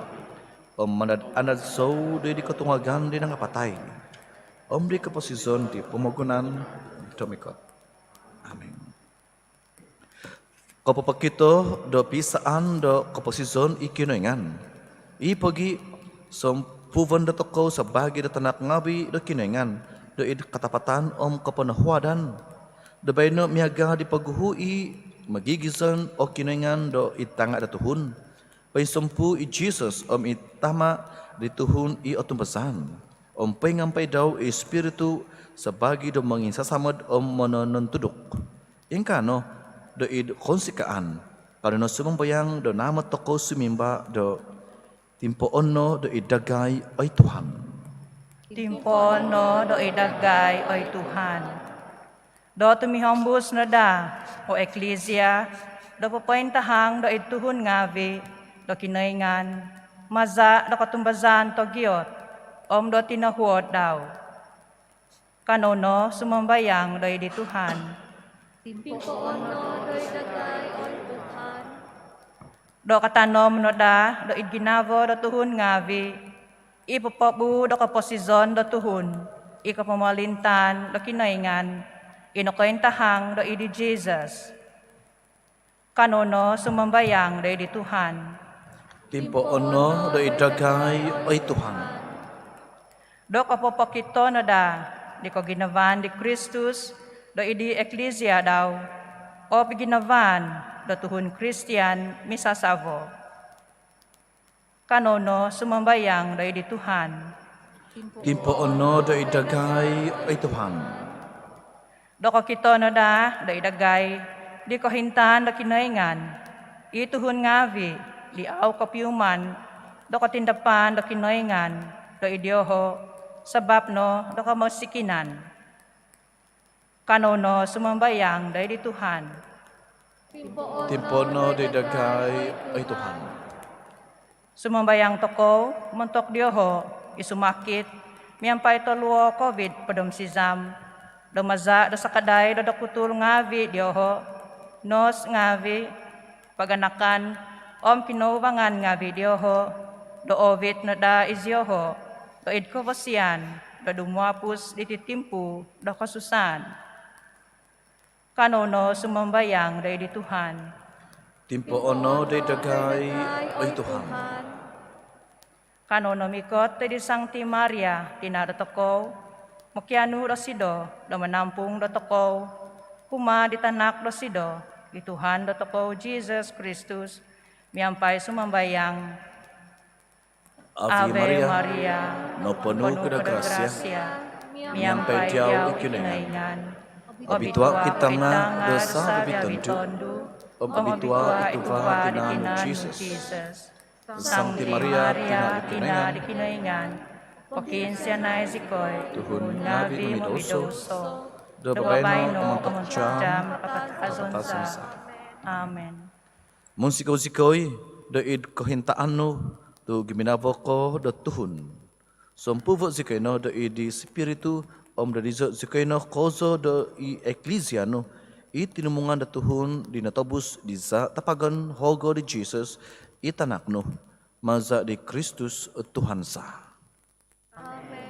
om mandad-andad zou do di kotungagan di nangapatai, om di koposizon di pomogunan do mikot. Amin. Kopopokito do pisaan do koposizon i Kinoingan, i pogi sompuvon dotokou sabaagi do tanak ngaavi do Kinoingan doid katapatan om koponohuadan, do baino miaga di poguhu i mogigizon o Kinoingan doid tanga do tuhun, poinsompu i Jesus om i Tama di tuhun i otumbazaan, om poingampai dau i Spiritu sabaagi do monginsasamod om mononontuduk. Ingkaa no do id kounsikaan, kanou no sumambayang do naamot tokou sumimba do timpoon no do id dagai, oi Tuhan. Timpoon no do id dagai, oi Tuhan. Do tumihombus no daa o Eklisia do popointahang do id tuhun ngaavi' do Kinoingan maza' do kotumbazaan togiot om do tinohuod dau. Kanou no sumambayang do id di Tuhan. Timpoon no do id dagai, oi Tuhan. Do katanom no daa do id ginavo do tuhun ngaavi' i popobuu' do koposizon do tuhun i kopomolintaan do Kinoingan i nokointahang do id di Jisus. Kanou no sumambayang do id di Tuhan. Timpoon no do id dagai, oi Tuhan. Do kopopokito no daa di koginavaan di Kristus do id di Eklisia dau, o piginavaan do tuhun Kristian misasavo. Kanou no sumambayang do id di Tuhan. Timpoon no do id dagai, oi Tuhan. Do kokito no daa do id dagai di kohintaan do Kinoingan i tuhun ngaavi' di au kopiuman do kotindapan do Kinoingan do id dioho' sabap no do komosikinan. Kanou no sumambayang do id di Tuhan. Timpoon no do id dagai, oi Tuhan. Sumambayang tokou montok dioho' i sumakit miampai toluo Covid hopod om sizam, do maza' do sakadai do dokutul ngaavi' dioho', nos ngaavi', paganakan om kinoubangan ngaavi' dioho', do oovit no daa izioho' do id kovosian do dumuapus diti timpu do kosusaan. Kanou no sumambayang do id di Tuhan. Timpoon no do id dagai, oi Tuhan. Kanou no mikot do id di Sangti Maria, tina' dotokou, mokianu dosido do manampung dotokou kumaa di tanak dosido, i Tuhan dotokou Jisus Kristus, miampai sumambayang. Ave Maria, noponu ko do grasia, miampai diau i Kinoingan. Obitua' ko id tanga' do savi-avi tondu', om obitua' i tuva' di tinan nu Jisus. Sangti Maria, tina' di Kinoingan, pokiinsianai zikoi tuhun ngaavi' momidouso, do babaino om ontok jaam do kapatazon za. Amin. Munsikou zikoi do id kohintaan nu tu' guminavo ko do tuhun. Sompuvo' zikoi no do id di Spiritu om do dizo' zikoi no kozo do i Eklisia nu i tinimungan do tuhun di notobus di za' tapagon hogo di Jisus i tanak nu, maza' di Kristus Tuhan za. Amin.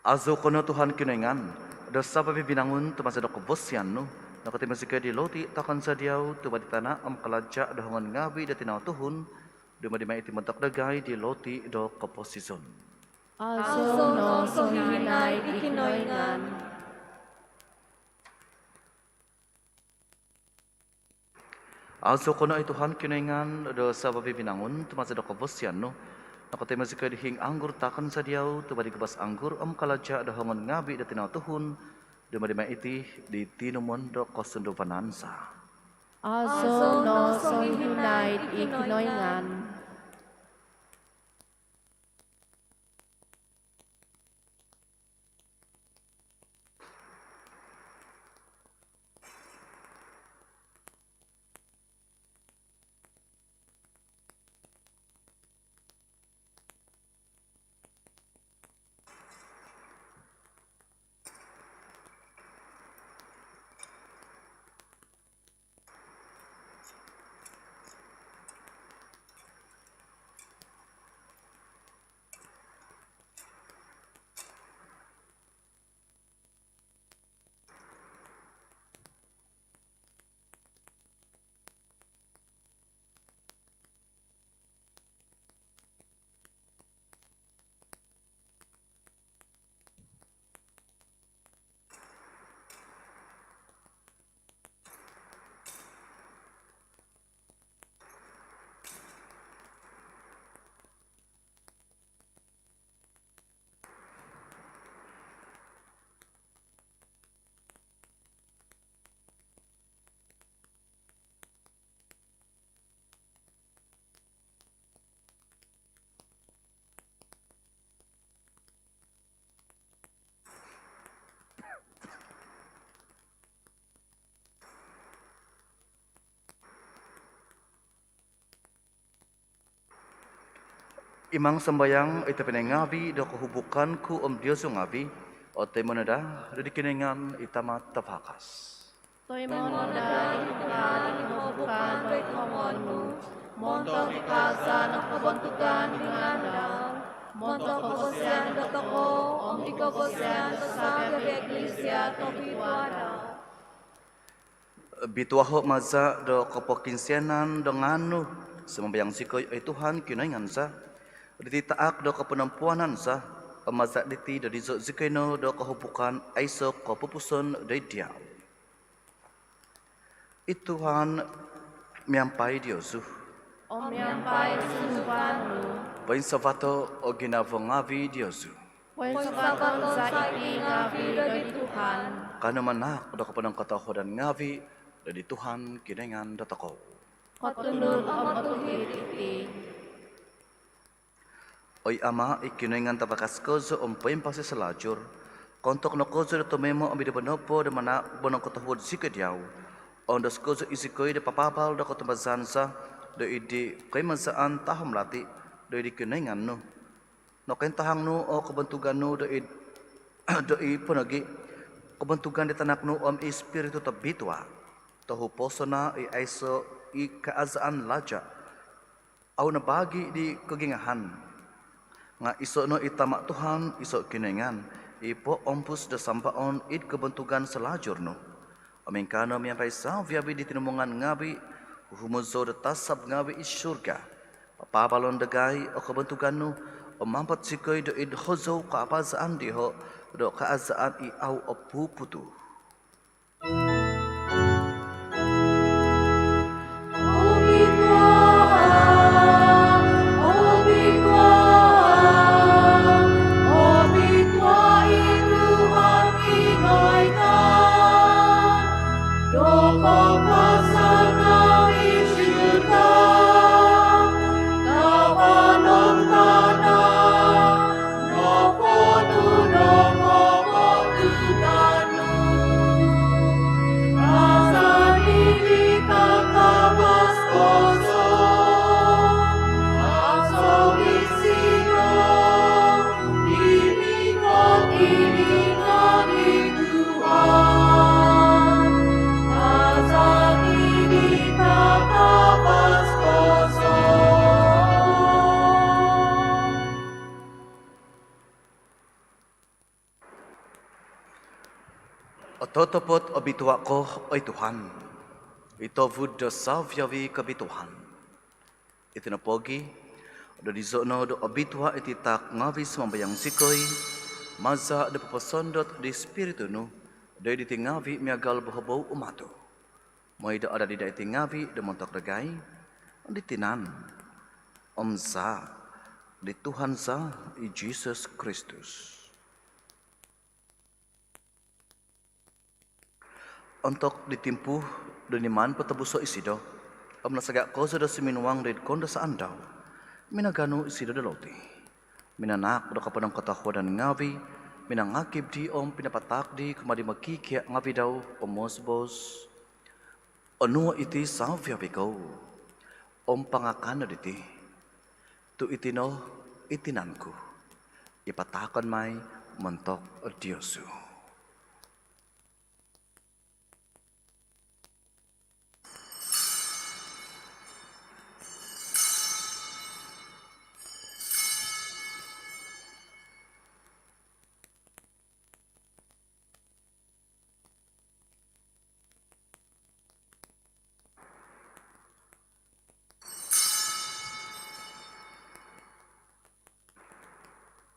Azou ko no Tuhan Kinoingan do savi-avi' binangun, tu maza' do kobosian nu nokotimo zikoi di loti' taakon za diau, tuva' di tana' om kalaja' do hongon ngaavi' do tinau tuhun, dumadi mai iti montok dagai di loti' do koposizon. Azou no songihinai i Kinoingan. Azou ko no oi Tuhan Kinoingan do savi-avi' binangun, tu maza' do kobosian nu nokotimo zikoi di hiing anggur taakon za diau, tuva' di gabas anggur om kalaja' do hongon ngaavi' do tinau tuhun, dumadi mai iti di tinumon do kosunduvanan za. Azou no songihinai i Kinoingan. Imang sambayang i tobpinai ngaavi' do kohubukan ku om diozu ngaavi' otoimo no daa di Kinoingan i Tama' Tavakas. Toimo no daa i Tuhan i kohubukan doid hongon nu, montok di kaazaan om kobontugan di ngaan dau, montok kobosian dotokou om di kobosian do savi-avi' eklisia tobitua dau. Bituaho' maza' do kopokiinsianan do ngaan nu, sumambayang zikoi, oi Tuhan Kinoingan za, diti taak do koponompuanan za, om maza' diti dodizo' zikoi no do kohubukan aiso' kopupuson doid diau. I Tuhan miampai diozu. Om miampai sunduvan nu. Poinsavato' o ginavo ngaavi' diozu. Poinsavaton za iti ngaavi' doid Tuhan. Kanou manaak do koponongkotohuadan ngaavi' doid Tuhan Kinoingan dotokou. Kotunud om otuhid iti. Oi Ama', i Kinoingan tavakas kozo om poimpasi salajur, koontok no kozo do tomoimo om id nombo nopo do manaak monongkotohuod zikoi diau, oondos kozo i zikoi do papaabal do kotumbazaan za doid di koimazaan tahom lati' doid di Kinoingan nu. Nokointahang nu o kobontugan nu doid, doid po nogi' kobontugan di Tanak nu om Ispiritu Tobitua, tohu posona i aiso' i kaazaan laja', au nabaagi' di kogingahan, nga' iso' no i Tama' Tuhan, iso' Kinoingan, i poompus do sambaon id kobontugan salajur nu. Om ingkaa no miampai savi-avi' di tinimungan ngaavi', huhumozou do tasab ngaavi' id surga, papaabalon dagai o kobontugan nu, om mampot zikoi doid hozou kaapazaan diho' do kaazaan i au opuputu. Totopot obitua' ko, oi Tuhan, i tovud do savi-avi' kobituaan. Iti nopogi', do dizo' no do obitua' iti taak ngavi', sumambayang zikoi, maza' do poposondot di Spiritu nu do id iti ngavi' miagal bohobou umatu', moi do adadi daa iti ngavi' do montok dagai di tinan om zaa' di Tuhan za, i Jisus Kristus. Ontok di timpu do niman potobuso' isido om nasaga' kozo do suminuang do id koundasaan dau, minaganu isido do loti, minanaak do koponongkotohuadan ngavi', minangakib di om pinapataak di kumaa di mokikia' ngavi' dau om moos-boos: Onuo' iti savi-avi' kou om pangakan no diti, tu' iti no i tinan ku i pataakon mai montok diozu.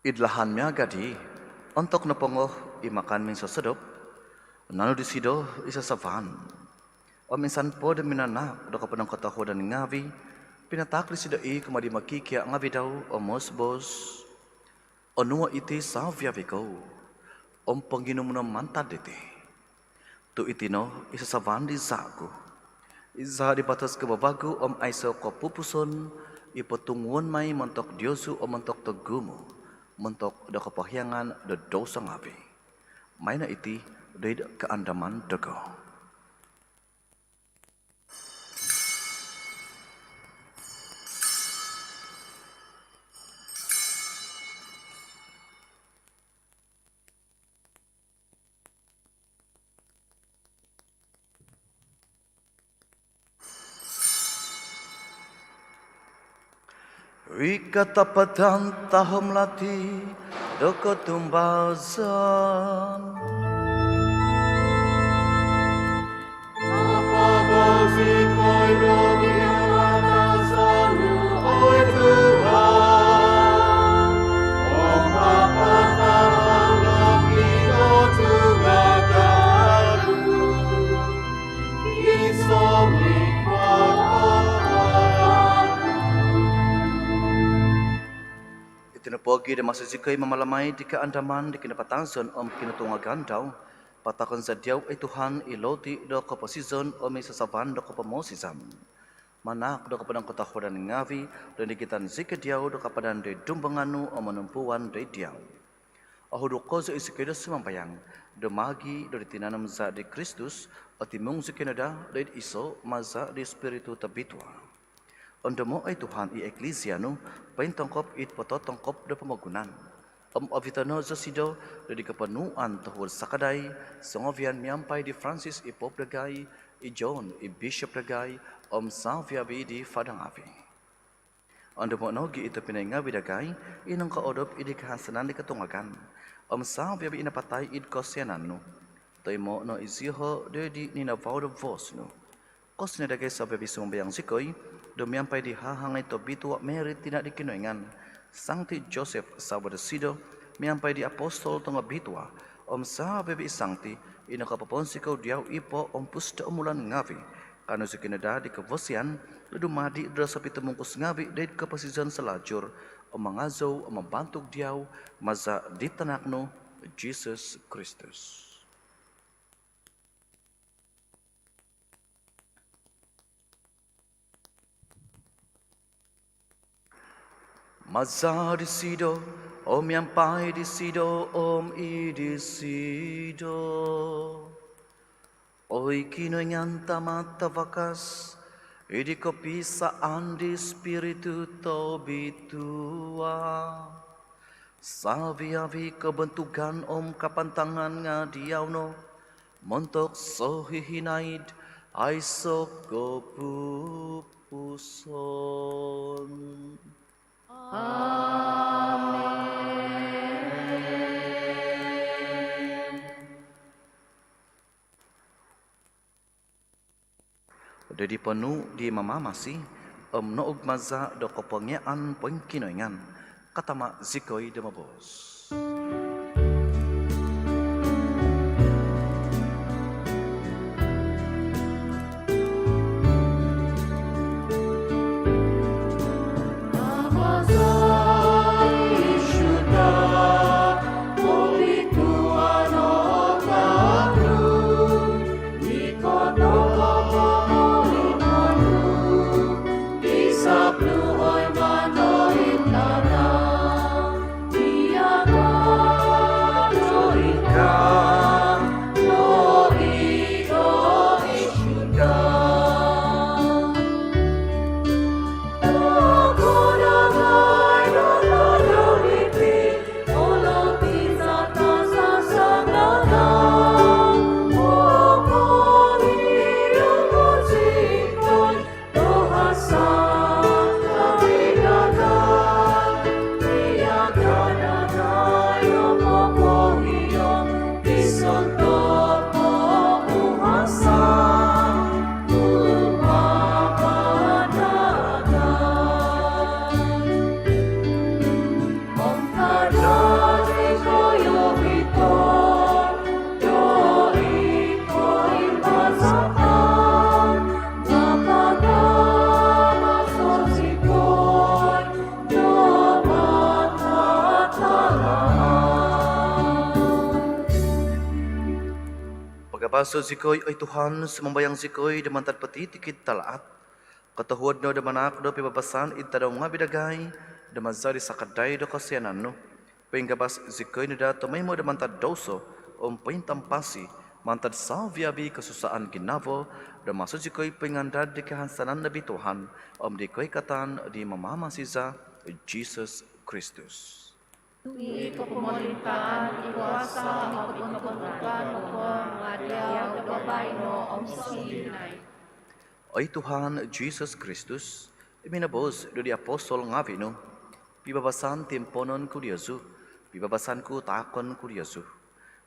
Id lahan miaga' di, ontok nopongo i makan minsosodop, nanu disido i sasavan om insan po do minanaak do koponongkotohuadan ngavi', pinataak disido i kumaa di mokikia' ngavi' dau om moos-boos: Onuo' iti savi-avi' kou om ponginum no mantad diti, tu' iti no i sasavan di zaa' ku, i zaa' di batos kavavagu om aiso' kopupuson, i potunguon mai montok diozu om montok togumu', montok do kopohiangan do douso ngavi'. Maino iti do id kaandaman dogo. I katapatan tahom lati do kotumbazaan. Iti nopogi' do maso zikoi mamalamai di kaandaman di kinapatazon om kinotungagan dau, pataakon za diau, oi Tuhan, i loti do koposizon om i sasavan do kopomosizan. Manaak do koponongkotohuadan ngavi' do nigitan zikoi diau do kapadan do id dumbangan nu om monompuan do id diau. Ohuduk kozo i zikoi do sumambayang do maagi' do di tinan om zaa' di Kristus, otimung zikoi no daa do id iso' maza' di Spiritu Tobitua. Ondomo', oi Tuhan, i Eklisia nu pointongkop id pototongkop do pomogunan om ovito' no zosido do id koponuan tohuod sakadai songovian miampai di Francis i Pope dagai, i John i Bishop dagai, om savi-avi' di fada ngavi'. Ondomo' nogi' i tobpinai ngavi' dagai i nongkoodop id kahansanan di kotungagan om savi-avi' i napatai id kosianan nu. Toimo' no iziho' do id ninavau do vuos nu. Kosianai dagai savi-avi', sumambayang zikoi, do miampai di hahangai tobitua' Mary tina' di Kinoingan, Sangti Joseph savo' dosido, miampai di apostol tongobitua' om savi-avi' i sangti i nokopoponsikou diau i poompus do umulan ngavi', kaanu zikoi no daa di kavasian do dumadi' do sopitumungkus ngavi' do id koposizon salajur om mangazou om mambantug diau maza' di tanak nu Jisus Kristus. Maza' disido, om miampai disido, om id disido, oi Kinoingan Tama' Tavakas, id kopisaan di Spiritu Tobitua, savi-avi' kobontugan om kapantangan nga' diau no, montok sohihinaid aiso' kopupuson. Amin. Doid ponuu di Mamamasi om nougmaza do kopongiaan poingkinoingan, katama zikoi do moboos. Pagabaso zikoi, oi Tuhan, sumambayang zikoi, do mantad potitikid talaat. Kotohuod no do manaak do pibabasan id tadau ngaavi dagai, do maza di sakadai do kosianan nu, poinggabas zikoi no daa tomoimo do mantad douso om pointampasi mantad savi-avi kosusaan ginavo, do maso zikoi poingandad di kahansanan nobitua om di koikatan di Mamamasi za, Jisus Kristus. Tu i kopomolintaan, i kuasa om i kobontugan nopo nga diau do babaino om sohihinaid. Oi Tuhan Jisus Kristus, i minoboos doid di apostol ngaavi nu, pibabasan timpoonon ku diozu, pibabasan ku taakon ku diozu.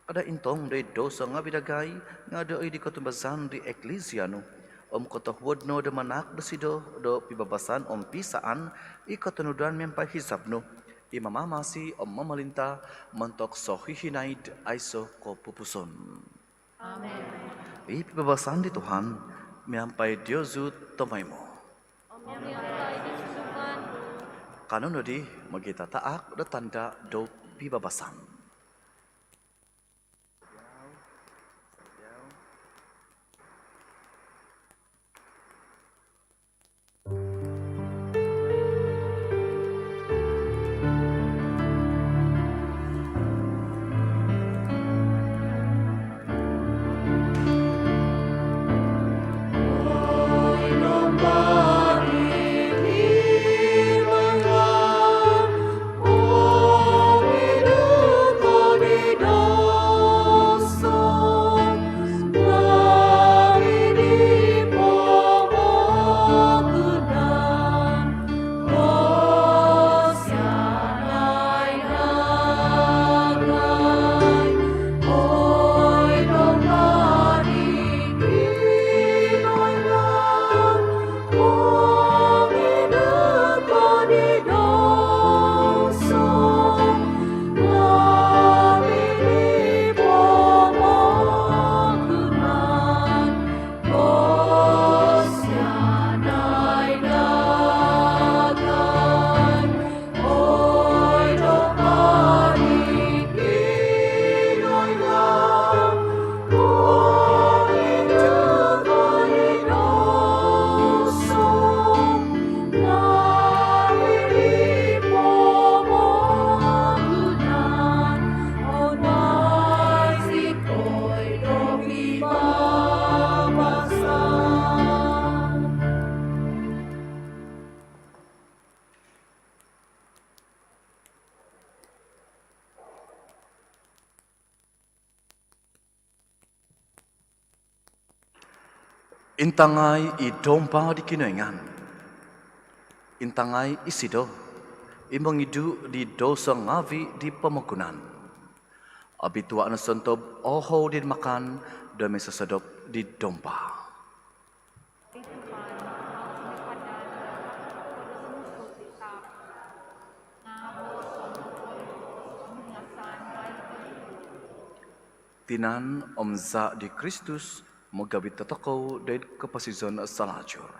Kada intong doid douso ngaavi dagai, nga doid di kotumbazaan di Eklisia nu, om kotohuod no do manaak dosido do pibabasan om piisaan i kotonudan miampai hizab nu, i mamamasi om momolinta montok sohihinaid aiso kopupuson. Amen. I pibabasan di Tuhan miampai diozu tomoimo. Om miampai di sunduvan nu. Kanou nodi mogitataak do tanda do pibabasan. Intangai i Domba di Kinoingan. Intangai isido i mongidu di douso ngaavi di pomogunan. Obitua no sontob ohou di makan do misosodop di Domba. Tinan om zaa di Kristus mogowit dotokou doid koposizon salajur.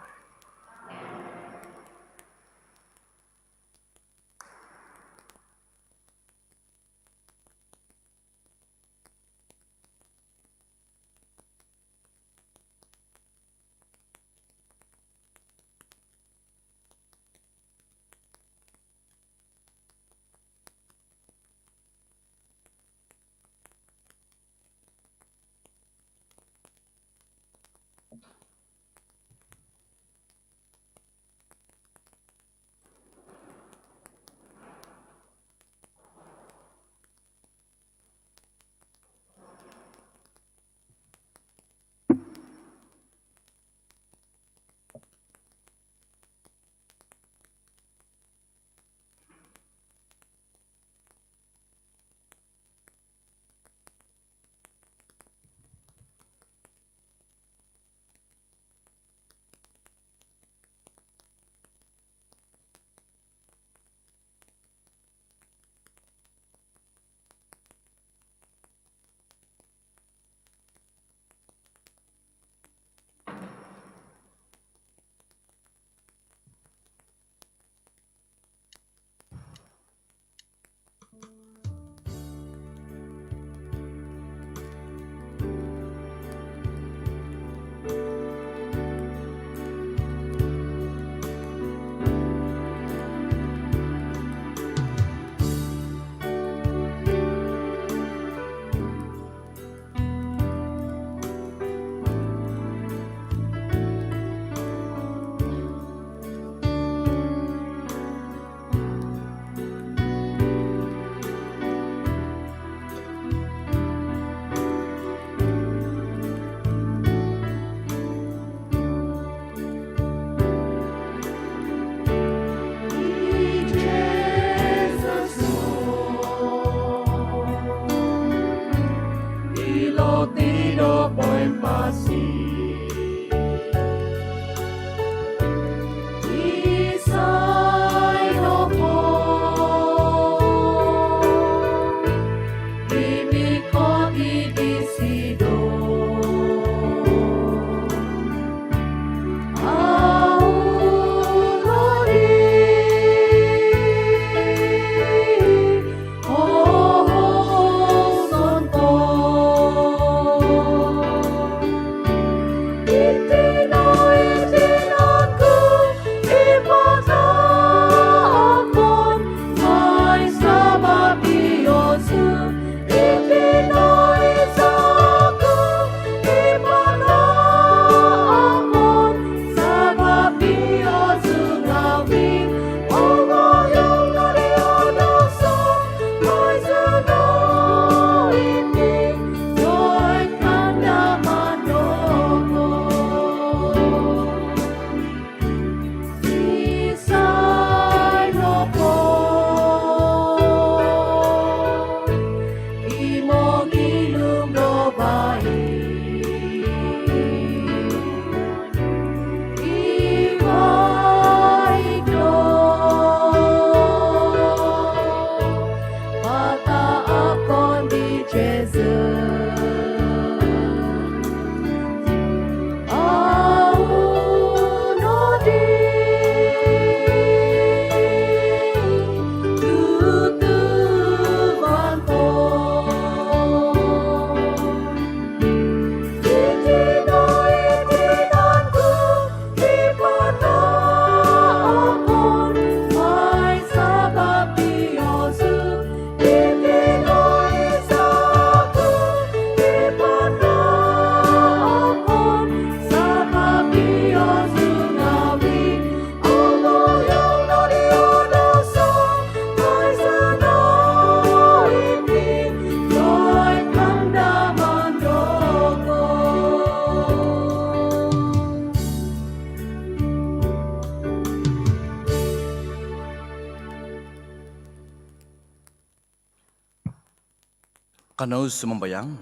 Kanou sumambayang.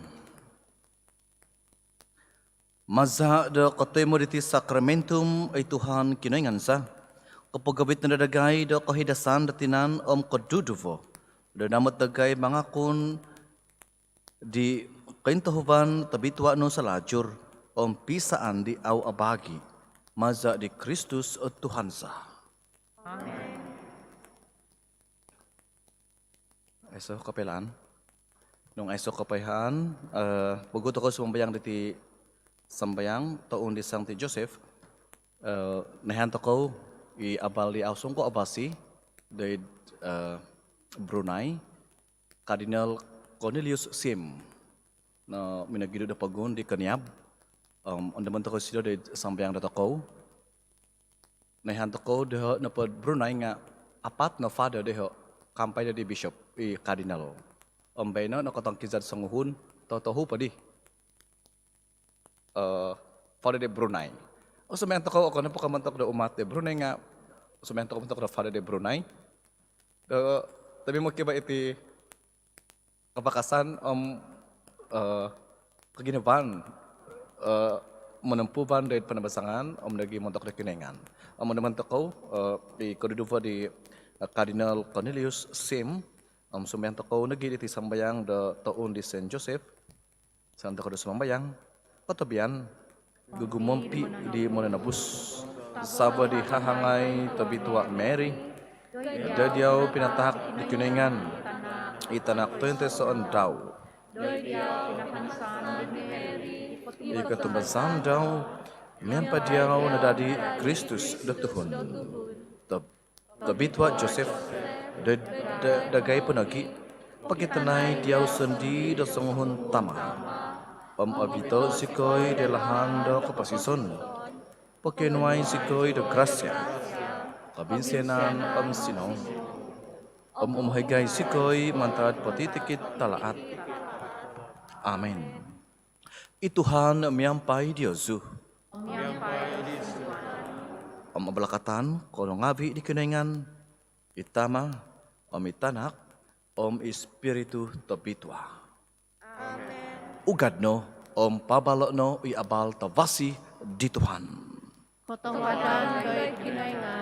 Maza' do kotoimo diti sakramentum, oi Tuhan Kinoingan za, kopogowit no daa dagai do kohidasan do tinan om koduduvo, do naamot dagai mangakun di Kointohuvan tobitua nu salajur om pisaan di au abagi, maza di Kristus o Tuhan za. Amen. Aiso kopilaan. Nung aiso kopilaan, eh, poguhu tokou sumambayang diti sambayang toun di Sangti Joseph. Eh, noihaan tokou i abal di au songko abasi doid, eh, Brunei, Kardinal Cornelius Sim. No, minogidu do pogun di koniab. Om ondomon tokou sido doid sambayang do tokou. Noihaan tokou doiho nopo Brunei nga apat no father doiho, kaampai di bishop, i kardinal. Om baino nokotongkizad songuhun, totohu podi, eh, father di Brunei. Oh, sumbayang tokou, okon nopo ko montok do umat di Brunei nga, sumbayang tokou montok do father di Brunei. Do, tapi mokiba iti kapakasan om, eh, koginavaan, eh, monompuvan doid panabasangan om nogi montok do Kinoingan. Om ondomon tokou, eh, i koduduvo di, eh, Kardinal Cornelius Sim, om sumambayang tokou nogi diti sambayang do toun di Saint Joseph. Sambayang tokou do sumambayang. Kotobian, gugumompi di Mononobus, savo di hahangai tobitua Mary, doid diau pinatahak di Kinoingan i Tanak tointoisoon dau. I kotumbazaan dau, miampai diau nadadi Kristus do tuhun. Tob- Tobitua Joseph, do, do, dagai po nogi, pokitanai diau sondii do songuhun tama. Om obito zikoi do lahan do koposizon. Pokionuai zikoi do grasia, kobinsianan om sinou. Om umohigai zikoi mantad potitikid talaat. Amin. I Tuhan miampai diozu. Miampai di Tuhan. Om abalakatan kou ngaavi di Kinoingan, i Tama, om i Tanak, om i Spiritu Tobitua. Amin. Ugad no, om pabalo no i abal tavasi di Tuhan. Kotohuadan doid Kinoingan.